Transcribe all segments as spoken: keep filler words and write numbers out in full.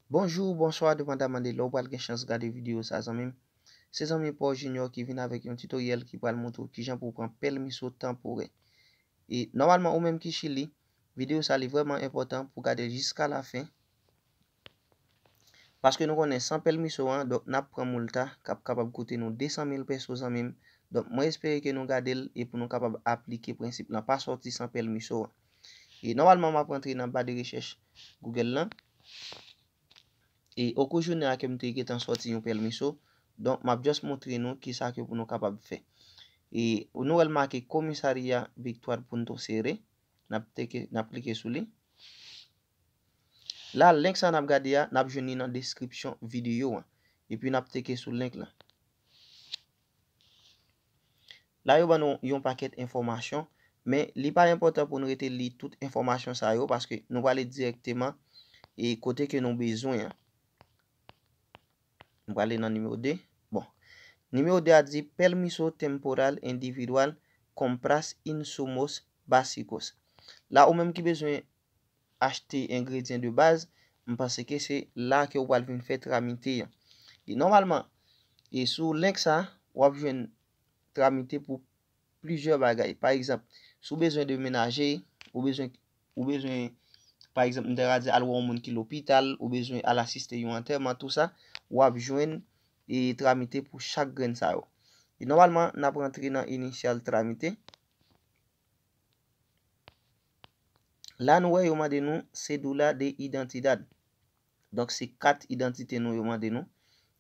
Bonjou, bonswa, depandaman de lè w pral gen chans gade videyo sa, zanmi m. Se zanmi pa w Junior ki vin avèk yon titoryèl ki pral montre w kijan pou w pran pèmiso tanporè. E nòmalman, ou menm ki Chili, videyo sa li vrèman enpòtan pou w gade l jiska lafen. Paske nou konnen san pèmiso an, donk n ap pran multa k ap kapab koute nou de san mil peso, zanmi m. Donk, mwen espere ke nou gade l e pou nou kapab aplike prensip lan, pa sòti san pèmiso an. E nòmalman, m ap rantre nan ba de rechèch Google lan. E okou jounen an ke m te gentan sòti yon pèmiso. Donk, m ap just montre nou kisa ke pou nou kapab fè. E nou wè l make Komisarya Victoire Punto Sere. N ap teke, n ap klike sou li. La, link sa n ap gade a, n ap jwenn li nan deskripsyon videyo an. Epi n ap teke sou link lan. La, yo ban nou yon pakèt enfòmasyon, men li pa enpòtan pou nou rete li tout enfòmasyon sa yo, paske nou prale dirèkteman e kote ke nou bezwen an. Nou prale nan nimewo de. Bon. Nimewo de a di, "Permiso temporal individual compras insumos básicos." La, ou menm ki bezwen achte engredyan de baz, m panse ke se la ke w pral vin fè tramite an. E nòmalman, e sou link sa, w ap jwenn tramite pou plizyè bagay. Pa egzanp, si w bezwen demenaje, ou bezwen, ou bezwen, pa egzanp, m ta ka di al wè yon moun ki lopital, ou bezwen al asiste yon antèman, tou sa, w ap jwenn e tramite pou chak grenn sa yo. E nòmalman, n ap rantre nan inisyal tramite. La, nou wè yo mande nou cédula de identidad. Donk, se kat idantite nou yo mande nou,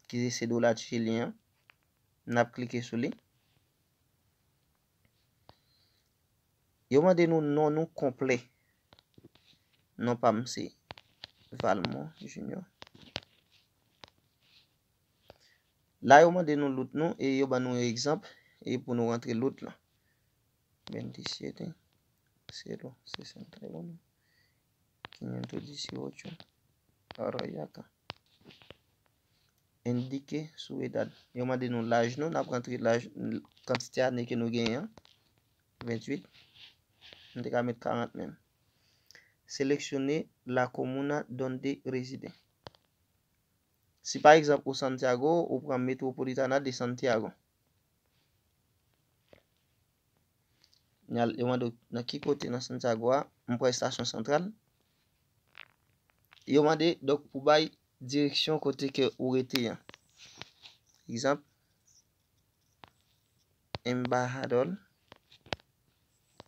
ki se cédula chilyen an. N ap klike sou li. Yo mande nou non nou konplè. Non pa m se Valmont Junior. La, yo mande nou lout nou e yo ban nou yon egzanp e pou nou rantre lout lan. Veintisiete, cero sesenta y uno, quinientos dieciocho, ahora y acá. Indique su edad. Yo mande nou laj nou, n ap rantre laj, kantite ane ke nou genyen an. Venntuit. M te ka met karant menm. Seleccione la comuna donde reside. Si pa egzanp ou Santiago, ou pran Metropolitana de Santiago. Yo mande w nan ki kote nan Santiago a, m pran estasyon santral. Yo mande, donk, pou bay direksyon kote ke ou rete an. Egzanp, Embajador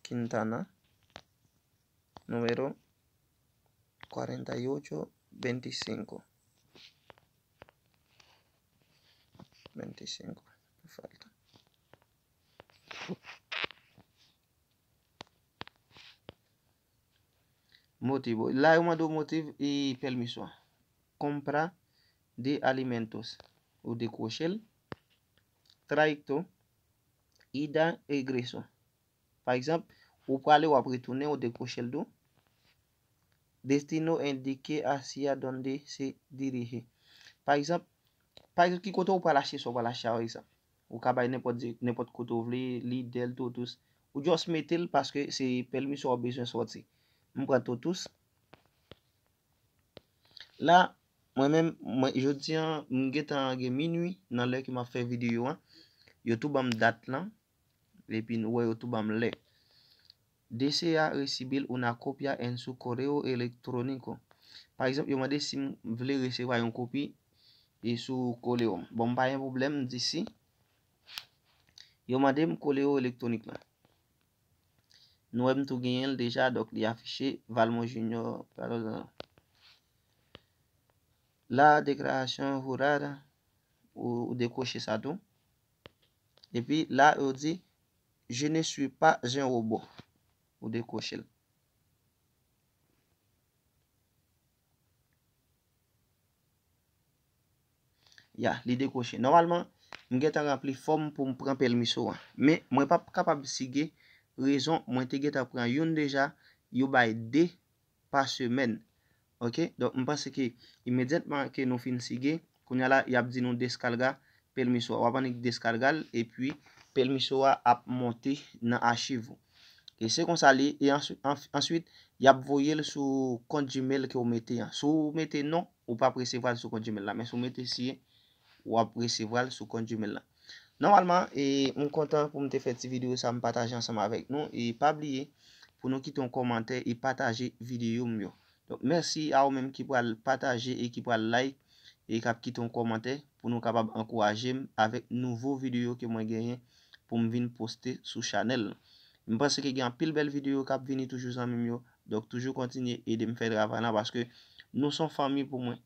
Quintana, número cuarenta y ocho veinticinco. Veinticinco. Falta. Motivo. La, yo mande w motiv e pèmiso a. Compra de alimentos. Ou dekwoche l. Trayecto. Ida e egreso. Pa egzanp, ou prale, w ap retounen, ou dekwoche l tou. Destino indique hacia donde se dirige. Pa egzanp, pa egzanp, ki kote ou pral achte sa ou pral achte a, pa egzanp. Ou ka bay nenpòt di-, nenpòt kote ou vle, Lidl, Totus. Ou just mete l paske se pèmiso w bezwen sòti. M pran Totus. La, mwen menm, mwen, jodi a, m gentan gen minui nan lè ke m ap fè videyo an. Yo tou ban m dat lan, epi nou wè yo tou ban m lè. Desea recibir una copia en su correo electrónico. Pa egzanp, yo mande si m vle resevwa yon kopi e sou Correo m. Bon, m pa gen pwoblèm, m di si. Yo mande m Correo elektwonik lan. Nou wè m tou genyen l deja, donk li afiche Valmont Junior. La declaración jurada, ou, ou dekwoche sa tou. Epi la, yo di, "Je ne suis pas un robot." Ou dekwoche l. Ya, li dekwoche. Nòmalman, m gentan ranpli fòm pou m pran pèmiso a. Men, mwen p ap kapab sige rezon mwen te gentan pran youn deja, yo bay de pa semèn. Oke? Donk, m panse ke imedyatman ke nou fin sige, kounye a la, y ap di nou deskalga pèmiso a. W ap annik deskalga l, epi pèmiso a ap monte nan achiv ou. Ok, se konsa li ye. E answi- anf- answit, y ap voye l sou kont Gmail ke w mete an. Si w mete non, ou p ap resevwa l sou kont Gmail la. Men si w mete siye, w ap resevwa l sou kont Gmail la. Nòmalman, e, m kontan pou m te fè ti videyo sa m pataje ansanm avèk nou. E pa bliye pou nou kite yon kòmantè e pataje videyo m yo. Donk, mèsi a ou menm ki pral pataje e ki pral like e k ap kite yon kòmantè pou nou kapab ankouraje m avèk nouvo videyo ke mwen genyen pou m vin poste sou chanèl. M panse ke gen anpil bèl videyo k ap vini toujou, zanmi m yo. Donk, toujou kontinye ede m fè travay la paske nou se yon fanmi pou mwen.